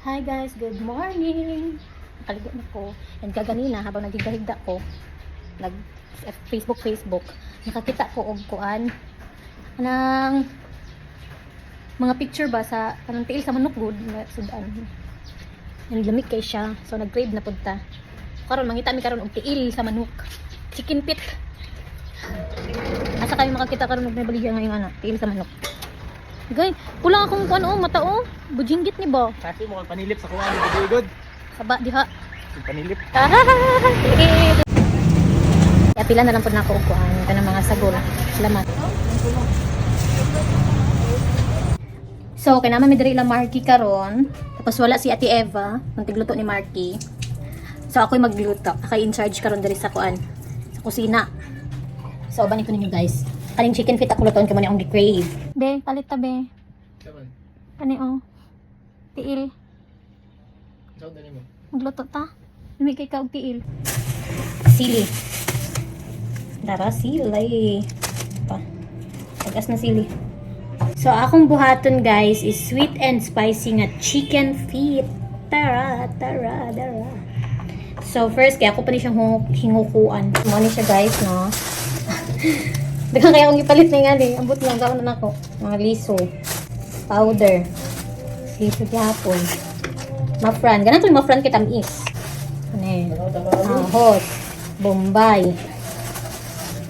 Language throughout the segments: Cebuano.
Hi guys, good morning! Nakaligo na ko. And kaganina, habang naghigda-higda ko, nag Facebook Facebook, nakakita ko og kuan ng mga picture ba sa kanang tiil sa manok gud nga sudan. And lamig kay siya. So nag-crave na pud ta. Karon mangita mi karon og tiil sa manok. Chicken feet. Asa kayo makakita karon og may baligya ngayong ano, tiil sa manok. Gay, kulang akong kuan oh, mata oh. Bujinggit ni ba? Kasi mukhang panilip sa kuwan, good. Saba diha. Panilip. Kaya pila na lang po na ako upuan kanang mga sagol. Salamat. So, kay naman mi diri ila Marky karon. Tapos wala si Ate Eva, ang tigluto ni Marky. So ako'y magluto. Ako'y in charge karon diri sa kuan, sa kusina. So, ubanin ko ninyo guys. Kaning chicken feet ako lutoon kay mo ni akong gi-crave. Be, palit ta be. Saman. Kani oh. Tiil. Saan na mo? Magluto ta. Lumigay ka og tiil. Sili. Dara sili. Pa. Tagas na sili. So akong buhaton guys is sweet and spicy nga chicken feet. Tara, tara, tara. So first kaya ako pa ni siyang hingukuan. Mo ni siya guys, no. Daghan kaya akong gipalit na nga ni. Ambot lang kaon na nako. Mga liso. Powder. Liso gyapon. Mafran. Ganun to yung mafran kay tamis. Ano eh. Ahot. Bombay.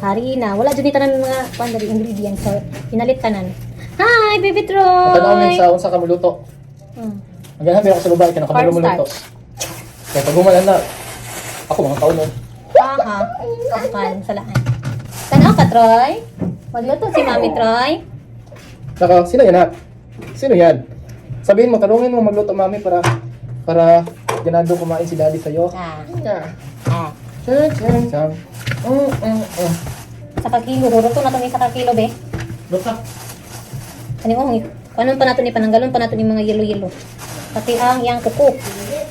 Harina. Wala dyan tanan mga kuan dali ingredients. So, pinalit tanan. Hi, Baby Troy! Ang tanong sa unsa ka muluto. Ang ganahan ako sa babae kay nakamalo muluto. Cornstarch. Kaya pag human na ako mga kaon nun. Aha. Kapan, salaan. Tanaw ka, Troy? Magluto si Mami Troy. Naka, sino yan ha? Sino yan? Sabihin mo, tanungin mo magluto mami para para ganado kumain si daddy sa'yo. Ah. Yeah. Ah. Chan, chan, chan. Sa kakilo. Ruruto na ito sa kakilo, be. Luka. Ano mo, kanon pa nato ni pananggalon pa nato ni mga yelo-yelo. Pati ang iyang kuko.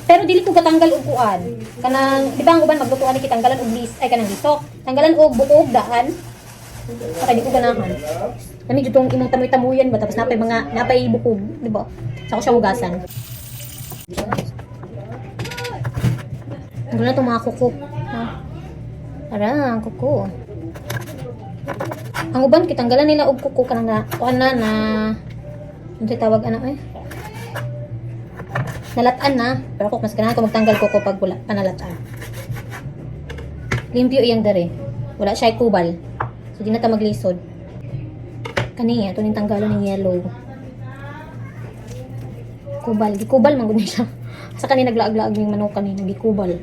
Pero dili ko katanggal og kuan. Kanang di ba ang uban magluto ani kitanggalan og lis ay kanang lisok. Tanggalan og buko og daan. Saka di ko ganahan. Lami jud tong imong tamoy-tamuyan ba tapos napay mga napay bukog, di ba? Saka siya hugasan. Tanggalan na tong mga kuko. Ha? Ara, ang kuko. Ang uban kitanggalan nila og kuko kanang na kuan na na ano tawag ana eh? Nalatan na. Pero ako mas ganahan ko magtanggal kuko pag wala pa nalatan. Limpyo iyang dere. Wala siya kubal. So di na ta maglisod. Kani ato ning tanggalon ng yellow. Kubal, gikubal man gud ni siya. Sa kani naglaag-laag ning manok kani gikubal.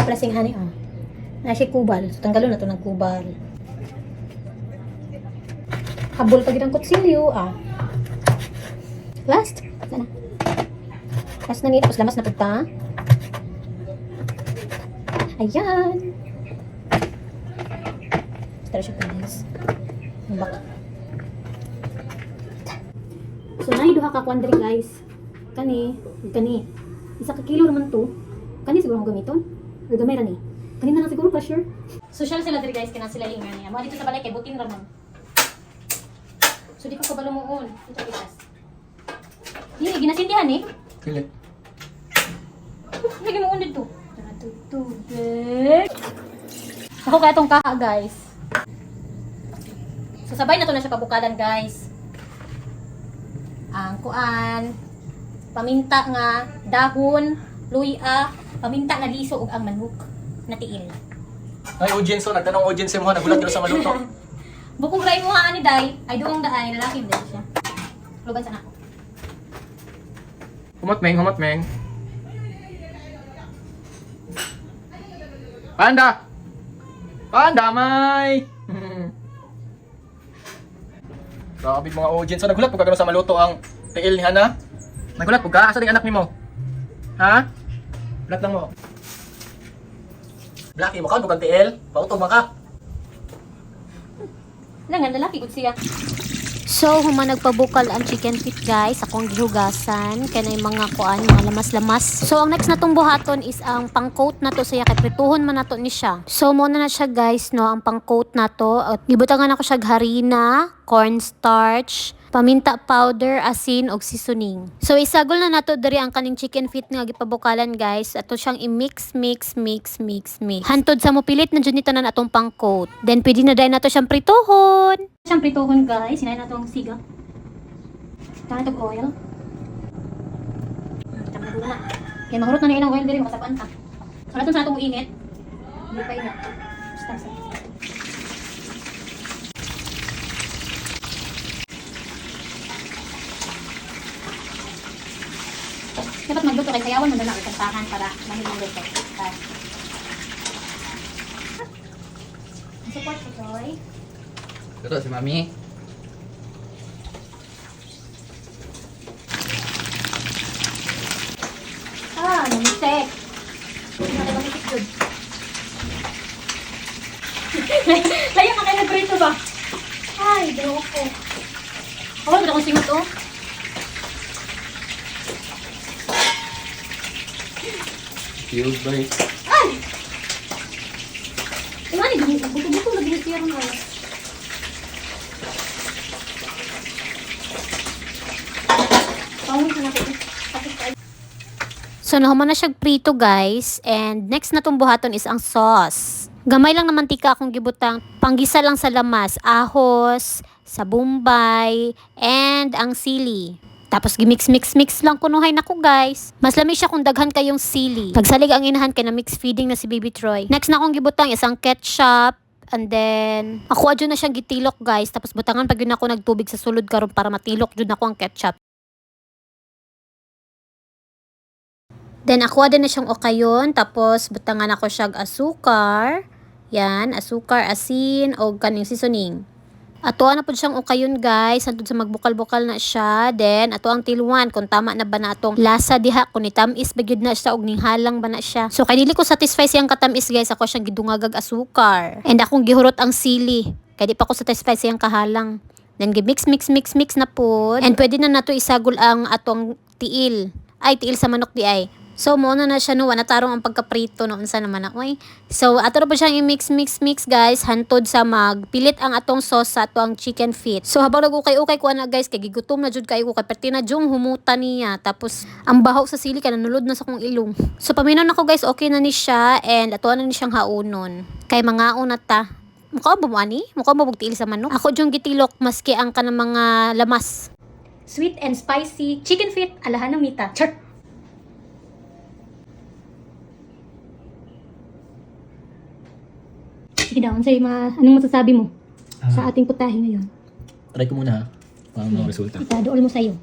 Pressing ani oh. Na siya kubal. So tanggalon na to ng kubal. Habol pa gid ang kutsilyo ah. Last. Wala na. Last na ni tapos lamas na pud ta. Ayan. Tara siya guys. Ang bak. So nay duha ka kuan diri guys. Kani, ug kani. Isa ka kilo raman to. Kani siguro ang gamiton. Or gamay ra ni. Kani na lang siguro pa sure. Social sila diri guys kana sila ingan niya. Mo dito sa balay kay butin ra man. So di ko kabalo mo on. Ito bigas. Dili ginasindihan eh. Kili. Lagi mo on dito. Tara tubig. Ako kaya tong kaha guys. So sabay na to na siya pabukalan guys. Ang kuan, paminta nga dahon, luya, paminta na liso ug ang manok na tiil. Ay, audience, oh, nagtanong audience mo, nagulat ka sa maluto. Bukog ra imo ani day, ay duong daay lalaki mo siya. Luban sa nako. Humot meng, humot meng. Panda! Panda, may! Grabe mga audience. So, nagulat po ka ganun sa maluto ang tiil ni Hana. Nagulat po ka? Asa ding anak nimo? Ha? Black lang mo. Black, mo ka, bukang tiil. Pautog man ka. Langan lalaki gud siya. So, human nagpabukal ang chicken feet, guys, akong gihugasan kanay mga kuan, mga lamas-lamas. So, ang next natong buhaton is ang pang-coat nato sa kay prituhon man nato ni siya. So, mo na na siya, guys, no, ang pang-coat nato. At gibutangan ako siya og harina, cornstarch, paminta powder, asin ug seasoning. So isagol na nato diri ang kaning chicken feet nga gipabukalan, guys. Ato siyang i-mix mix mix mix mix. Hantod sa mopilit na jud ni tanan atong pang-coat. Then pwede na dayon nato siyang prituhon. Siyang prituhon, guys, hinay nato ang siga. Tama itong oil. Tama na na. Kaya mahurot na na ilang oil diri makasakuan ta. So nato sa atong init. Hindi pa init. Basta, basta. Dapat magluto kay sayawan mo na lang ang kantahan para mahimong luto. Ah. Support ko, Joy. Luto si Mami. Ah, namisek. Hindi na kayo mamisik dun. Layo ka kayo nagprito ba? Ay, ginawa ko. Oh, wala akong singot, oh. Fuse by. Ay! Ay, ano, buto-buto na ginisiya ron, oh. Pangul sa natin. Tapos tayo. So nahuman na siya prito, guys, and next na tong buhaton is ang sauce. Gamay lang na mantika akong gibutang, panggisa lang sa lamas, ahos, sa bombay, and ang sili. Tapos gimix mix mix lang kunuhay nako, guys. Mas lami siya kung daghan kayong sili. Pagsalig ang inahan kay na mix feeding na si Baby Troy. Next na akong gibutang is ang ketchup. And then, ako adyo na siyang gitilok, guys. Tapos butangan pag yun ako nagtubig sa sulod karon para matilok jud nako ang ketchup. Then ako din na siyang okayon, tapos butangan ako siyag asukar. Yan, asukar, asin, o kaning seasoning. Ato na pud siyang okayon, guys, hantod sa magbukal-bukal na siya. Then ato ang tiluan kung tama na ba na atong lasa diha, kung nitamis ba gyud na siya og ninghalang ba na siya. So kay dili ko satisfy siyang katamis, guys, ako siyang gidungagag asukar. And akong gihurot ang sili. Kay di pa ko satisfy siyang kahalang. Then gi-mix mix mix mix na pod. And pwede na nato isagol ang atong tiil. Ay, tiil sa manok di ay. So mo na na siya no, wala tarong ang pagkaprito no, unsa naman na oy. So ato ra po siyang i-mix mix mix, guys, hantod sa magpilit ang atong sauce sa atong chicken feet. So habang nag-ukay-ukay ko ana, guys, kay gigutom na jud kayo ko kay perti na jung humuta niya. Tapos ang baho sa sili kay nanulod na sa akong ilong. So paminaw nako, guys, okay na ni siya and ato na ni siyang haunon. Kay mangaon na ta. Mukha ba mo ani? Mukha ba tiil sa manok? Ako jung gitilok maski ang kanang mga lamas. Sweet and spicy chicken feet alahan ng mita. Char. Sige daw, unsay ma anong masasabi mo sa ating putahe ngayon? Try ko muna ha. Paano ang resulta. Itadool mo sa'yo.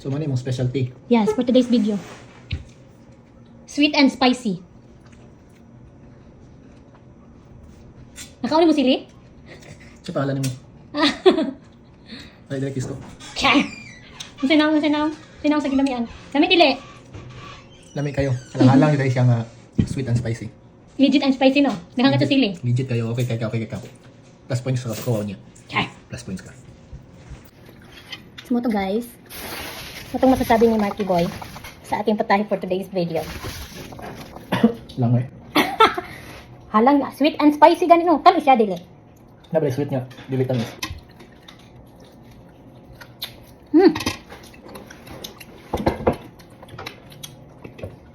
So, ano yung specialty? Yes, for today's video. Sweet and spicy. Nakauli mo sili? Sa pangalan mo. Ay, direct ko. Char! Unsay na, unsay na, unsay na sa gilamian. Lami dili. Lami kayo. Halang-halang yun siya nga sweet and spicy. Legit and spicy, no? Nakang sa sili. Legit kayo. Okay kayo, okay kayo. Plus points ka. Kuha niya. Char! Plus points ka. So mo to, guys. Itong masasabi ni Marky Boy sa ating putahe for today's video. Lang eh. Halang sweet and spicy gani no. Tamis siya dili. Nabalay sweet nga. Dili tamis.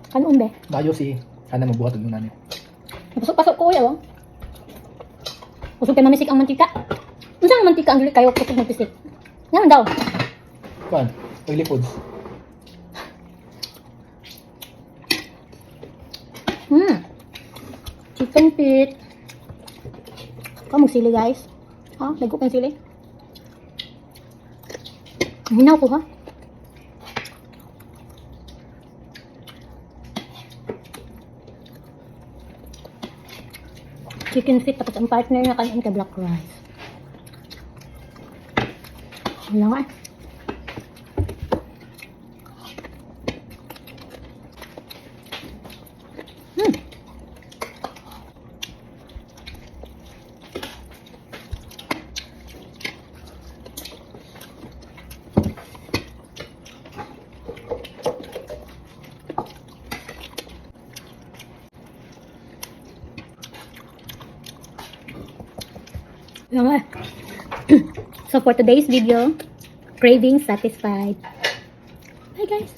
Kanon be. Dayo si Hana mabuhat og nanay. Pasok-pasok ko kuya, oh. Usog kay mamisik ang mantika. Unsa ang mantika ang dili kayo kusog magpisik? Ngayon daw. Kuan, oily foods. Chicken feet. Kamog sili, guys. Ha? Lago kang sili. Ang Hinaw ko ha. Chicken feet tapos ang partner niya kanin kay black rice. Wala nga eh. Nga. So for today's video, craving satisfied. Bye, guys.